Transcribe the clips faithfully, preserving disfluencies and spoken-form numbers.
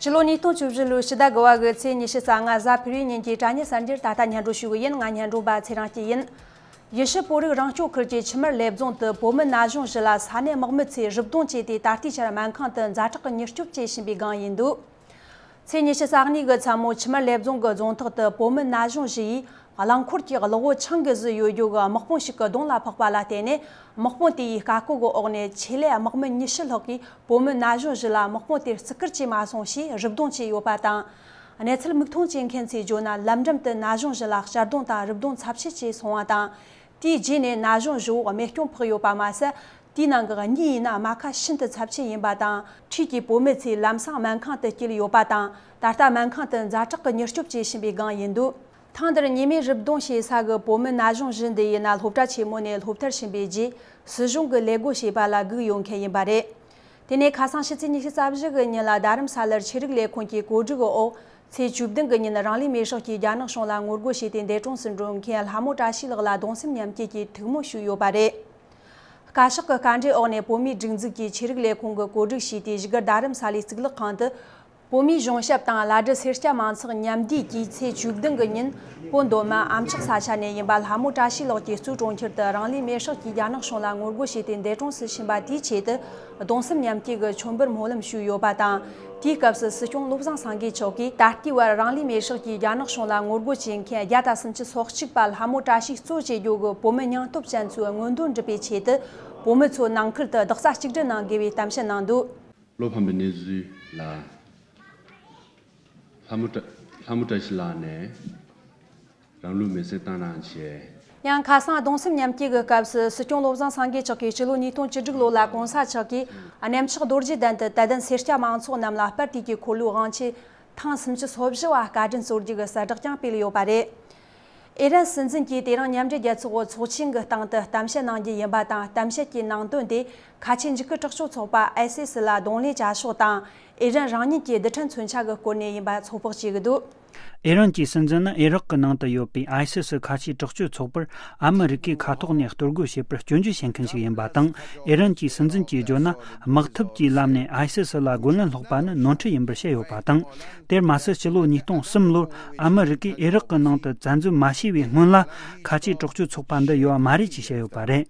ཕྱི་ལོ་ཉིས་སྟོང་བཅུ་བཞི་ལོའི་ཕྱི་ཟླ་དགུ་བ་གི་ཚེས་ཉི་ཤུ་རྩ་ལྔ་གཟའ་ཕུར་བུའི་ཉིན་གྱི་དྲ་བརྙན་གསར་འགྱུར་ད་ལྟ་སྙན་སྒྲོན་ཞུ་གི་ཡིན། ང་སྙན་སྒྲོན་པ་ཚེ་རིང་སྐྱིད་ཡིན། ཡེ་ཤུ་བོད་རིགས་རང་སྐྱོང་ཁུལ་གྱི་ཆུ་དམར་ལེབ་རྫོང་དུ་བོད་མི་ན་གཞོན་བཞི་ལ་ས་གནས་དམག་མི་ཚོས་རུབ་རྡུང་བྱས་ཏེ། ད་ལྟའི་ཆར་སྨན་ཁང་དུ་ཛ་དྲག་གི་མྱུར་སྐྱོབ་བྱེད་བཞིན་པའི་སྒང་ཡིན་འདུག་ཚེས་ཉི་ཤུ་རྩ་གཉིས་གི་མཚན་མོ་ཆུ་དམར་ལེབ་རྫོང་གི་རྫོང་ཐོག་ཏུ་བོད་མི་ན་གཞོན་བཞི་ཡིས་རླངས་འཁོར་གྱི་གློག་འོད་ཆང་གིས་བཟི་ཡོད་རྒྱུ་གི་དམག་དཔུང་ཞིག་གི་གདོང་ལ་ཕོག་པ་ལ་བརྟེན་ནས། དམག་དཔུང་དེ་ཡིས་བཀའ་བཀོད་ཀྱི་འོག་ནས་ཆེད་ལས་དམག་མི་ཉི་ཤུ་ལྷག་གིས་བོད་མི་ན་གཞོན་བཞི་ལ་དམག་དཔུང་དེར་བརྩི་བཀུར་བྱས་མ་སོང་ཞེས་རུབ་རྡུང་བྱས་ཡོད་པ་དང་། གནས་ཚུལ་མིག་མཐོང་བྱེད་མཁན་ཚོས་བརྗོད་ན། ལམ་འགྲམ་དུ་ན་གཞོན་བཞི་ལ་གཅར་རྡུང་དང་རུབ་རྡུང་ཚབས་ཆེ་བྱས་སོང་བ་དང་། དེའི་རྗེས་ནས་ན་གཞོན་བཞི་བོ་རྨས་སྐྱོན་ཕོག་ཡོད་པ་མ་ཟད། དེའི་ནང་གི་གཉིས་ཡིན་ན་རྨ་ཁ་ཤིན་ཏུ་ཚབས་ཆེན་ཡིན་པ་དང་། འཁྲིས་ཀྱི་བོད་མི་ཚོས་ལམ་སང་སྨན་ཁང་དུ་བསྐྱལ་ཡོད་པ་དང་། ད་ལྟ་སྨན་ཁང་དུ་ཛ་དྲག་གི་མྱུར་སྐྱོབ་བྱེད་བཞིན་པའི་སྒང་ཡིན་འདུག་ཐེངས་འདིར་ཉེས་མེད་རུབ་རྡུང་བྱེད་ས་གི་བོད་མི་ན་གཞོན་བཞི་འདི་ཡིན་ན། སློབ་གྲྭ་ཆེན་མོ་ནས་སློབ་མཐར་ཕྱིན་པའི་རྗེས། སྲིད་གཞུང་གི་ལས་བགོ་བྱས་པ་ལ་སྒུག་ཡོད་མཁན་ཡིན་པ་རེད། དེ་ནས་ཁ་སང་ཕྱི་ཚེས་ཉི་ཤུ་རྩ་བཞི་གི་ཉིན་ལ། རྡ་རམ་ས་ལར་ཆོས་རིག་ལས་ཁུངས་ཀྱི་གོ་སྒྲིག་གི་འོག་ཚེས་བཅུ་བདུན་གི་ཉིན། རང་ལུས་མེར་བསྲེགས་ཀྱིས་རྒྱ་ནག་གཞུང་ལ་ངོ་རྒོལ་བྱས་ཏེ། འདས་གྲོངས་སུ་འགྲོ་མཁན་ལྷ་མོ་བཀྲ་ཤིས་ལགས་ལ་གདུང་སེམས་མཉམ་སྐྱེད་ཀྱི་ཐུགས་སྨོན་ཞུས་ཡོད་པ་རེད། བཀའ་ཤག་གི་བཀའ་འབྲེལ་འོག་ནས་བོད་མིའི་སྒྲིག་འཛུགས་ཀྱི་ཆོས་རིག་ལས་ཁུངས་ཀྱིས་གོ་སྒྲིག་བྱས་ཏེ། བཞུགས་སྒར་རྡ་རམ་ས་ལའི་གཙུག་ལག་ཁང་དུ། བོད་མིའི་གཞུང་ཞབས་དང་བླ་སྒྲུབ་སེར་སྐྱ་མང་ཚོགས་མཉམ་འདུས་ཀྱིས་ཚེས་བཅུ་བདུན་གི་ཉིན། བོད་མདོ་སྨད་ཨ་མཆོག་ས་ཆ་ནས་ཡིན་པ། ལྷ་མོ་བཀྲ་ཤིས་ལགས་ཀྱི་གཙོས་གྲོང་ཁྱེར་དུ་རང་ལུས་མེར་བསྲེགས་ཀྱིས་རྒྱ་ནག་གཞུང་ལ་ངོ་རྒོལ་བྱས་ཏེ། འདས་གྲོངས་སུ་ཕྱིན་པ་དེའི་ཆེད་དུ། གདུང་སེམས་མཉམ་སྐྱེད་ཀྱི་མཆོད་འབུལ་སྨོན་ལམ་ཞུས་ཡོད་པ་དང་། དེའི་སྐབས་སུ་སྲིད་སྐྱོང་བློ་བཟང་སེང་གེ་མཆོག་གིས། ད་ལྟའི་བར་རང་ལུས་མེར་བསྲེགས་ཀྱིས་རྒྱ་ནག་གཞུང་ལ་ངོ་རྒོལ་བྱེད་མཁན་བརྒྱ་དང་སུམ་ཅུ་སོ་གཅིག་པ་ལྷ་མོ་བཀྲ་ཤིས་གཙོ་བྱེད་རྒྱུ་གི་བོད་མི་སྙིང་སྟོབས་ཅན་ཚོའི་མངོན་འདོད་འགྲུབ་པའི་ཆེད་དུ། བོད་མི་ཚོ་ནང་ཁུལ་དུ་རྡོག་རྩ་གཅིག་སྒྲིལ་གནང་དགོས་པའི་གཏམ་བཤད་གནང་འདུག་བློ་ཕམ་པའི་གནས་ཚུལ་ལ། ལྷ་མོ་བཀྲ་ལྷ་མོ་བཀྲ་ཤིས་ལགས་ནས་རང་ལུས་མེར་སྲེག་བཏང་གནང་བྱས། ཡང་ཁ་སང་གདུང་སེམས་མཉམ་སྐྱེད་ཀྱི་སྐབས་སུ། སྲིད་སྐྱོང་བློ་བཟང་སེང་གེ་མཆོག་གིས་སྤྱི་ལོ་ཉིས་སྟོང་བཅུ་དྲུག་ལོ་ལ་གོང་ས་མཆོག་གིས་གནམ་ལྕགས་རྡོ་རྗེ་གདན་དུ་དད་ལྡན་སེར་སྐྱ་མང་ཚོགས་རྣམས་ལ་དཔལ་དུས་ཀྱི་འཁོར་ལོའི་དབང་ཆེན་ཐེངས་སུམ་ཅུ་སོ་བཞི་བ་བཀའ་དྲིན་སྩོལ་རྒྱུ་གི་གསལ་བསྒྲགས་ཀྱང་སྤེལ་ཡོད་པ་རེད། ཨི་རན་སྲིད་འཛིན་གྱིས་དེ་རིང་མཉམ་འབྲེལ་རྒྱལ་ཚོགས་ཚོགས་ཆེན་གྱི་སྟེང་དུ་གཏམ་བཤད་གནང་རྒྱུ་ཡིན་པ་དང་། གཏམ་བཤད་ཀྱི་ནང་དོན་དེ། ཁ་ཆེ་འཇིགས་སྐུལ་དྲག་སྤྱོད་ཚོགས་པ་ཨའི་སི་སི་ལ་གདོང་ལེན་བྱ་ཕྱོགས་དང་། ཨི་རན་རང་ཉིད་ཀྱི་རྡུལ་ཕྲན་མཚོན་ཆ་གི་སྐོར་ནས་ཡིན་པ་ཚོད་དཔག་བྱེད་ཀྱི་འདུག་ཨི་རན་གྱི་སྲིད་འཛིན་ནི་ཨི་རག་གི་ནང་དུ་ཡོད་པའི་ཨའི་སི་སི་ཁ་ཆེའི་དྲག་སྤྱོད་ཚོགས་པར་ཨ་མི་རི་ཀས་མཁའ་ཐོག་ནས་གཏོར་རྒོལ་བྱེད་པར་སྐྱོན་བརྗོད་བྱེད་མཁན་ཞིག་ཡིན་པ་དང་། ཨི་རན་གྱི་སྲིད་འཛིན་གྱིས་བརྗོད་ན། དམག་འཐབ་ཀྱི་ལམ་ནས་ཨའི་སི་སི་ལ་རྒོལ་ལན་སློག་པ་ནི་ནོར་འཁྲུལ་ཡིན་པར་བཤད་ཡོད་པ་དང་། དེར་མ་ཟད། སྤྱི་ལོ་ཉིས་སྟོང་གསུམ་ལོར་ཨ་མི་རི་ཀས་ཨི་རག་གི་ནང་དུ་བཙན་འཛུལ་མ་བྱས་པའི་སྔོན་ལ། ཁ་ཆེའི་དྲག་སྤྱོད་ཚོགས་པ་འདི་ཡོད་པ་མ་རེད་ཅེས་བཤད་ཡོད་པ་རེད།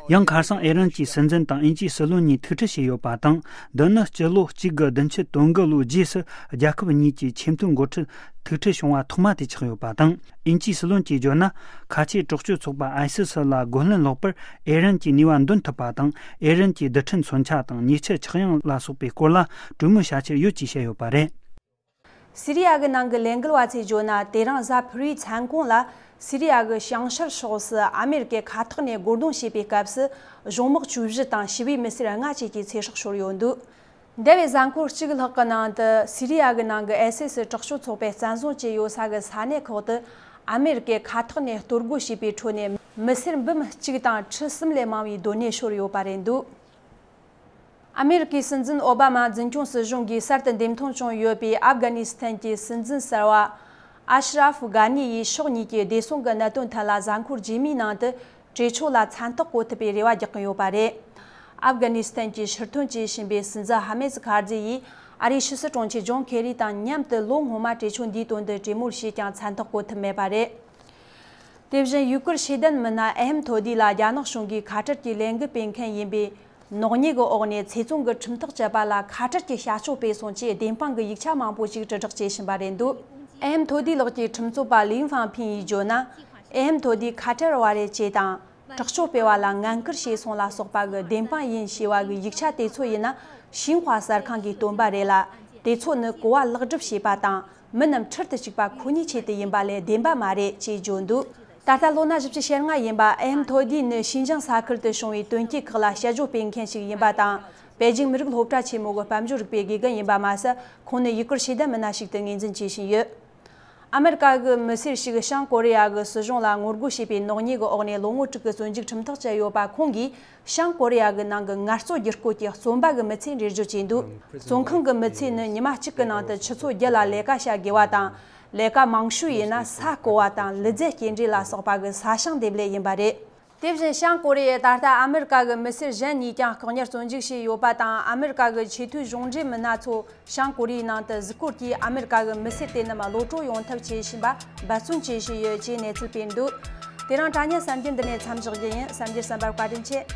ཡང་ཁ་སང་ཨི་རན་གྱི་སྲིད་འཛིན་དང་དབྱིན་ཇིའི་སྲིད་བློན་གཉིས་ཐུག་འཕྲད་བྱས་ཡོད་པ་དང་། འདི་ནི་སྤྱི་ལོ་གཅིག་དགུ་བདུན་ཅུ་དོན་དགུ་ལོའི་རྗེས་སུ་རྒྱལ་ཁབ་གཉིས་ཀྱི་ཆེས་མཐོའི་འགོ་ཁྲིད་ཐུག་འཕྲད་བྱུང་བ་ཐོག་མ་དེ་ཆགས་ཡོད་པ་དང་། དབྱིན་ཇིའི་སྲིད་བློན་གྱིས་བརྗོད་ན། ཁ་ཆེའི་དྲག་སྤྱོད་ཚོགས་པ་ཨའི་སི་སི་ལ་རྒོལ་ལན་སློག་པར་ཨི་རན་གྱིས་ནུས་པ་འདོན་ཐུབ་པ་དང་། ཨི་རན་གྱི་རྡུལ་ཕྲན་མཚོན་ཆ་དང་ཉེས་ཆད་ཆག་ཡང་ལ་སོགས་པའི་སྐོར་ལ་གྲོས་མོལ་བྱ་འཆར་ཡོད་ཅེས་བཤད་ཡོད་པ་རེད། སི་རི་ཡ་གི་ནང་གི་ལས་འགུལ་བ་ཚོས་བརྗོད་ན། དེ་རིང་གཟའ་ཕུར་བུའི་མཚན་གུང་ལ་སི་རི་ཡ་གི་བྱང་ཤར་ཕྱོགས་སུ་ཨ་མེ་རི་ཀའི་མཁའ་ཐོག་ནས་རྒོལ་རྡུང་བྱས་པའི་སྐབས་སུ་གཞུང་དམག་བཅུ་བཞི་དང་ཞི་བའི་མི་སེར་ལྔ་བཅས་ཀྱི་ཚེ་སྲོག་ཤོར་ཡོད་འདུག་འདས་པའི་གཟའ་འཁོར་གཅིག་ལྷག་གི་ནང་དུ་སི་རི་ཡ་གི་ནང་གི་ཨའི་སི་སི་དྲག་སྤྱོད་ཚོགས་པས་བཙན་བཟུང་བྱས་ཡོད་ས་གི་ས་གནས་ཁག་ཏུ་ཨ་མེ་རི་ཀའི་མཁའ་ཐོག་ནས་གཏོར་རྒོལ་བྱས་པའི་ཁྲོད་ནས་མི་སེར་འབུམ་གཅིག་དང་ཁྲི་གསུམ་ལས་མང་བའི་སྡོད་གནས་ཤོར་ཡོད་པ་རེད་འདུག་ཨ་མེ་རི་ཀའི་སྲིད་འཛིན་ཨོ་བྷ་མ་འཛིན་སྐྱོང་སྲིད་གཞུང་གིས་གསར་དུ་འདེམས་ཐོན་བྱུང་ཡོད་པའི་ཨབ་གྷ་ནི་སི་ཐན་གྱི་སྲིད་འཛིན་གསར་བ་ཨ་ཤ་ར་ཧྥ་གྷ་ནི་ཡིས་ཕྱོགས་གཉིས་ཀྱི་བདེ་སྲུང་གི་གནད་དོན་ཐད་ལ་གཟའ་འཁོར་རྗེས་མའི་ནང་དུ་གྲོས་ཆོད་ལ་མཚན་རྟགས་བཀོད་ཐུབ་པའི་རེ་བ་རྒྱག་གི་ཡོད་པ་རེད། ཨབ་གྷ་ནི་སི་ཐན་གྱི་ཕྱིར་ཐོན་བྱེད་བཞིན་པའི་སྲིད་འཛིན་ཧ་མེ་ཛི་ཁར་ཛི་ཡིས་ཨ་རིའི་ཕྱི་སྲིད་དྲུང་ཆེ་ཇོན་ཁེ་རི་དང་མཉམ་དུ་ལོ་སྔོན་མ་གྲོས་ཆོད་འདིའི་དོན་དུ་གྲོས་མོལ་བྱས་ཀྱང་མཚན་རྟགས་བཀོད་ཐུབ་མེད་པ་རེད། དེ་བཞིན་ཡུ་གུར་ཤེས་ལྡན་མི་སྣ་ཨེ་ཧེམ་ཐོ་དི་ལ་རྒྱ་ནག་གཞུང་གིས་ཁ་བྲལ་གྱི་ལས་འགུལ་སྤེལ་མཁན་ཡིན་པའི་ནག་ཉེས་ཀྱི་འོག་ནས་ཚེ་བཙོན་གྱི་ཁྲིམས་ཐག་བཅད་པ་ལ་ཁ་བྲལ་གྱི་བྱ་སྤྱོད་སྤེལ་སོང་ཅེས་བདེན་དཔང་གི་ཡིག་ཆ་མང་པོ་ཞིག་དྲིལ་བསྒྲགས་བྱེད་བཞིན་པ་རེད་འདུག་ཨེ་ཧེམ་ཐོ་དིའི་ལག་གི་ཁྲིམས་རྩོད་པ་ལིན་ཧྥང་ཕིན་ཡིས་བརྗོད་ན། ཨེ་ཧེམ་ཐོ་དི་ཁ་བྲལ་བ་རེད་ཅེས་དང་། དྲག་སྤྱོད་སྤེལ་བ་ལ་ངན་སྐུལ་བྱས་སོང་ལ་སོགས་པ་གི་བདེན་དཔང་ཡིན་ཞེས་པ་གི་ཡིག་ཆ་དེ་ཚོ་ཡིན་ན་ཤིན་ཧྭ་གསར་ཁང་གིས་བཏོན་པ་རེད་ལ། དེ་ཚོ་ནི་གོ་བ་ལེགས་སྒྲུབ་བྱས་པ་དང་། མི་རྣམས་འཁྲིད་དུ་བཅུག་པ་ཁོ་ནའི་ཆེད་དུ་ཡིན་པ་ལས་བདེན་པ་མ་རེད་ཅེས་བརྗོད་འདུག་ད་ལྟ་ལོ་ན་བཞི་བཅུ་ཞེ་ལྔ་ཡིན་པ་ཨེ་ཧེམ་ཐོ་དི་ནི་ཤིན་ཅང་ས་ཁུལ་དུ་བྱུང་བའི་དོན་རྐྱེན་ཁག་ལ་དཔྱད་བརྗོད་སྤེལ་མཁན་ཞིག་ཡིན་པ་དང་། པེ་ཅིང་མི་རིགས་སློབ་གྲྭ་ཆེན་མོ་གི་དཔལ་འབྱོར་རིག་པའི་དགེ་རྒན་ཡིན་པ་མ་ཟད། ཁོང་ནི་ཡུ་གུར་ཤེས་ལྡན་མི་སྣ་ཞིག་ཏུ་ངོས་འཛིན་བྱེད་བཞིན་ཡོད། ཨ་མེ་རི་ཀ་གི་མི་སེར་ཞིག་བྱང་ཀོ་རི་ཡ་གི་སྲིད་གཞུང་ལ་ངོ་རྒོལ་བྱས་པའི་ནག་ཉེས་ཀྱི་འོག་ནས་ལོ་ངོ་དྲུག་གི་བཙོན་འཇུག་ཁྲིམས་ཐག་བཅད་ཡོད་པ། ཁོང་གིས་བྱང་ཀོ་རི་ཡ་གི་ནང་གི་ངལ་རྩོལ་བསྒྱུར་བཀོད་ཀྱི་བཙོན་པ་གི་མི་ཚེ་འབྲེལ་སྦྱོར་བྱས་འདུག་བཙོན་ཁང་གི་མི་ཚེ་ནི་ཉི་མ་གཅིག་གི་ནང་དུ་ཆུ་ཚོད་བརྒྱད་ལ་ལས་ཀ་བྱ་དགོས་པ་དང་། ལས་ཀ་མང་ཤོས་ཡིན་ན་ས་རྐོ་བ་དང་ལུད་རྫས་སྐྱེལ་འདྲེན་ལ་སོགས་པ་གི་ས་ཞིང་འདེབས་ལས་ཡིན་པ་རེད། དེ་བཞིན་བྱང་ཀོ་རི་ཡས་ད་ལྟ་ཨ་མི་རི་ཀ་གི་མི་སེར་གཞན་གཉིས་ཀྱང་བཀག་ཉར་བཙོན་འཇུག་བྱས་ཡོད་པ་དང་། ཨ་མི་རི་ཀ་གི་ཆེས་མཐོའི་གཞུང་འབྲེལ་མི་སྣ་ཚོ་བྱང་ཀོ་རི་ཡའི་ནང་དུ་གཟིགས་སྐོར་གྱིས་ཨ་མི་རི་ཀ་གི་མི་སེར་དེ་རྣམས་གློད་གྲོལ་ཡོང་ཐབས་བྱེད་བཞིན་པ་འབད་བརྩོན་བྱེད་བཞིན་ཡོད་ཅེས་གནས་ཚུལ་སྤེལ་འདུག་དེ་རིང་དྲ་བརྙན་གསར་འགྱུར་འདི་ནས་མཚམས་བཞག་རྒྱུ་ཡིན། གསར་འགྱུར་གསན་པར་བཀའ་དྲིན་ཆེ།